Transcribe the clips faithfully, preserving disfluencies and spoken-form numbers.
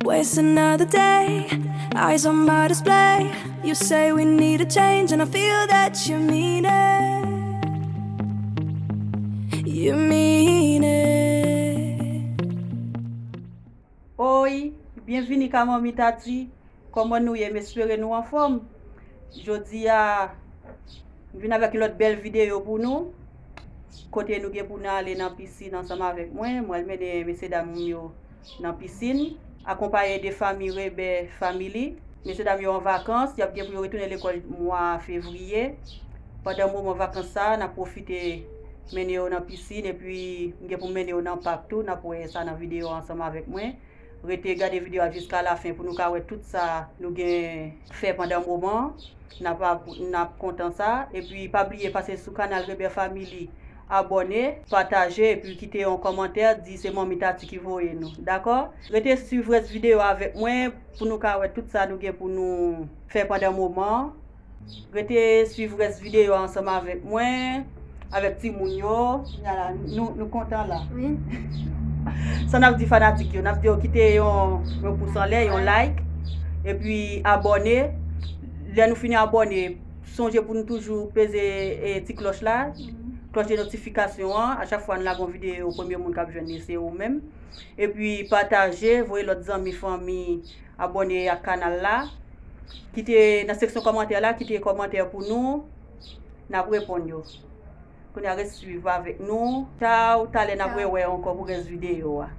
Waste another day, eyes on my display. You say we need a change, and I feel that you mean it. You mean it. Oy, byenvini ka Manmi Tati. Kòman nou ye? M espere nou anfòm. Jodi a, m vin avèk yon lòt bèl videyo pou nou. Kote nou gen pou n ale nan pisin ansanm avèk mwen. Mwen al mennen mesye dam yo nan pisin, akonpaye de fanmi Rebè Family. Mesye dam yo an vakans, y ap gen pou yo retounen lekòl mwa fevriye. Pandan moman vakans sa a, n ap pwofite mennen yo nan pisin, epi m gen pou m mennen yo nan pak tou, n ap wè sa nan videyo a ansanm avèk mwen. Rete gade videyo a jiska lafen pou nou ka wè tout sa nou gen fè pandan moman an. N ap, n ap kontan sa. Epi pa bliye pase sou kanal Rebè Family, abòne, pataje, epi kite yon kòmantè, di se Manmi Tati ki voye nou. Dakò? Rete swiv rès videyo a avèk mwen pou nou ka wè tout sa nou gen pou nou fè pandan moman an. Rete swiv rès videyo a ansanm avèk mwen, avèk timoun yo. Kounye a la, nou, nou kontan la. Wi. Sa n ap di fanatik yo, n ap di yo kite yon, yon pous anlè, yon like, epi abòne. Lè nou fini abòne, sonje pou nou toujou peze, e, ti klòch la, klòch de notifikasyon an. A chak fwa n lage yon videyo, premye moun k ap jwenn li se ou menm. Epi pataje, voye lòt zanmi, fanmi abòne ak kanal la. Kite nan seksyon kòmantè la, kite kòmantè pou nou. N ap reponn yo. Kounye a, ret swiv avèk nou. Tchaw, talè n ap rewè ankò pou rès videyo a.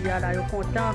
Ya la, yo kontan.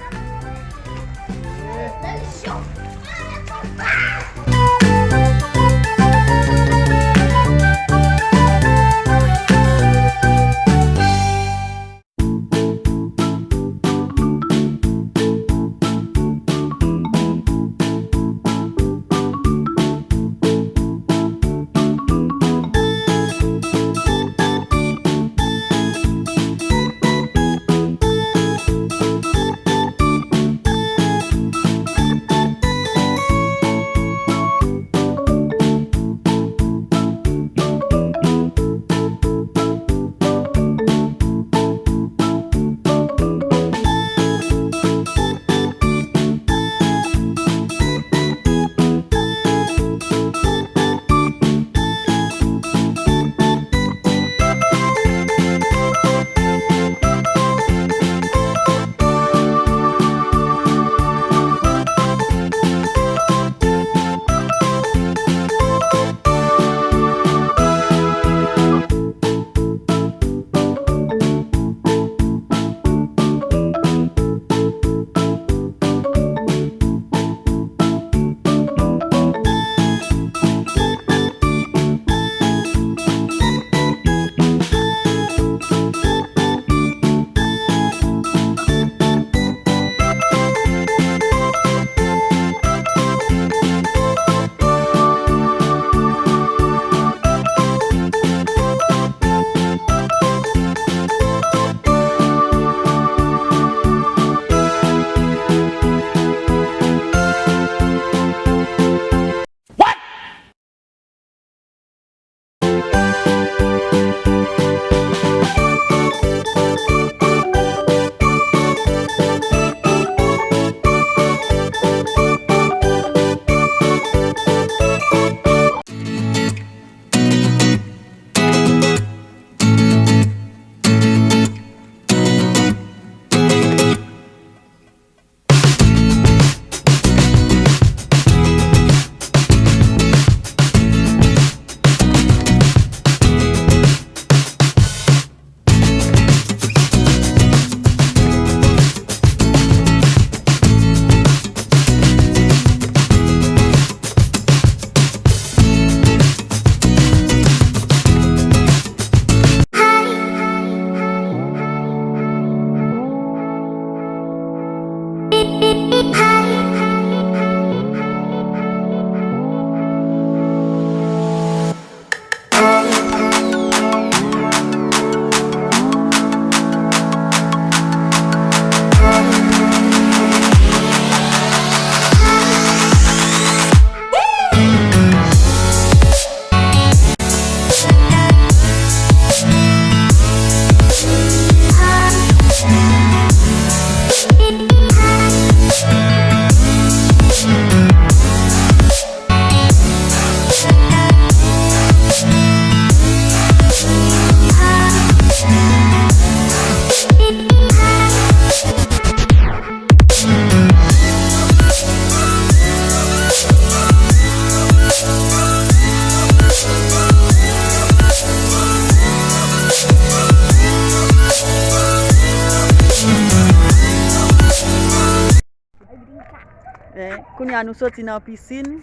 Eh, kounye a nou soti nan pisin.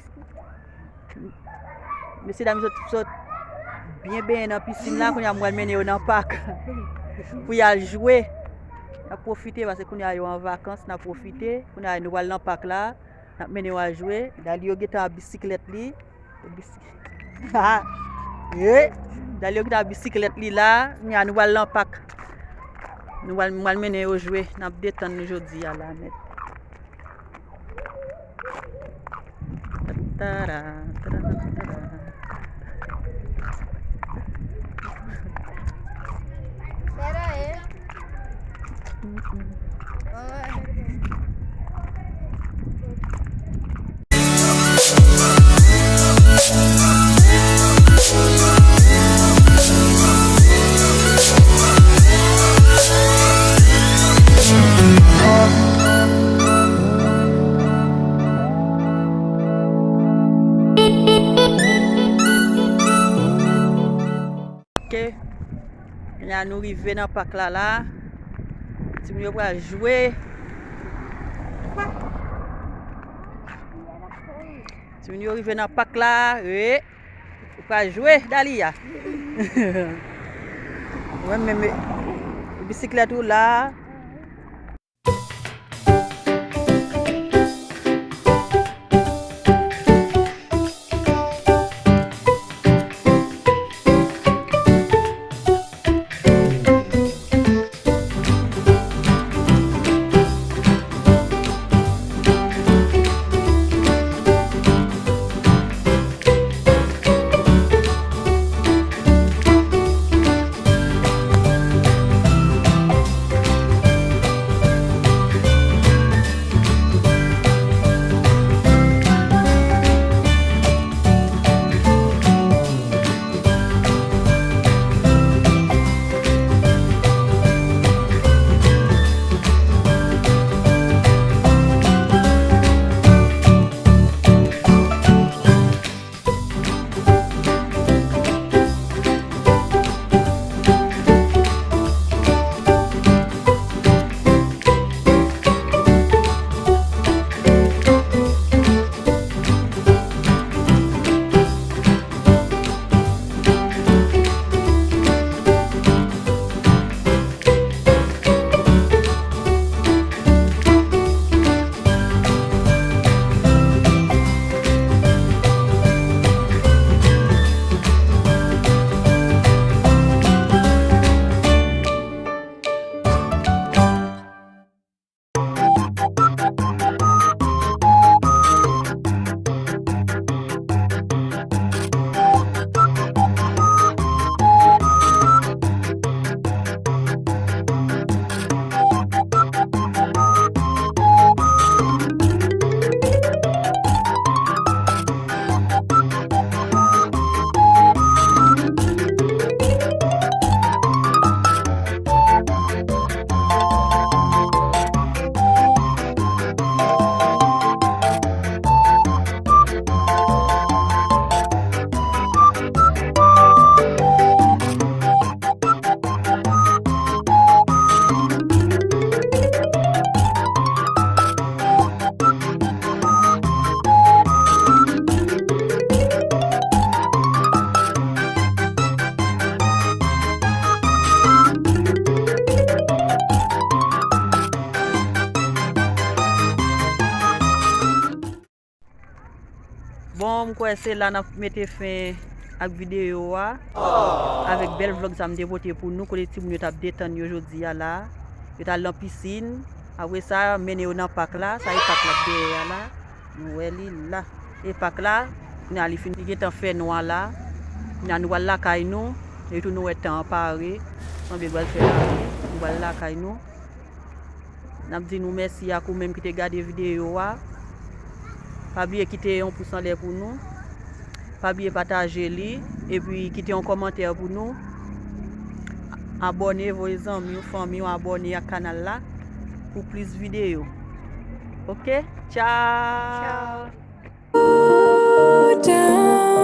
Mesye dam yo sot, sot byen benyen nan pisin la. Kounye a m pral mennen yo nan pak pou y al jwe. N ap pwofite paske kounye a yo an vakans, n ap pwofite. Kounye a nou pral nan pak la, n ap mennen yo al jwe. Dali yo gentan ak bisiklèt li. Bisi-, ha! Ye! Dali yo gentan ak bisiklèt li la. Kounye a nou pral nan pak. Nou pral, m pral mennen yo jwe. N ap detann nou jodi a la nèt. Tara, tara, tara. Ok. Kounye a nou rive nan pak la la. Timoun yo pral jwe. Timoun yo rive nan pak la. E, yo pral jwe, Dalia. Mwen menm, e, bisiklèt ou la. Bon, m kwè se la n ap mete fen ak videyo a. Avèk bèl vlòg sa m te pote pou nou, kote timoun yo t ap detann yo jodi a la. Yo t al nan pisin. Apre sa, mennen yo nan pak la. Sa e pak la dèyè a la. Nou wè li la. E pak la, kounye a li fin, li gentan fè nwa la. Kounye a nou pral lakay nou. E tou nou wè tan an pare. Sanble l pral fè la. Nou pral lakay nou. N ap di nou mèsi ak ou menm ki te gade videyo a. Pa bliye kite yon pous anlè pou nou. Pa bliye pataje li. Epi kite yon kòmantè pou nou. Abòne, voye zanmi w, fanmi w abòne ak kanal la pou plis videyo. Oke? Tchao! Tchao!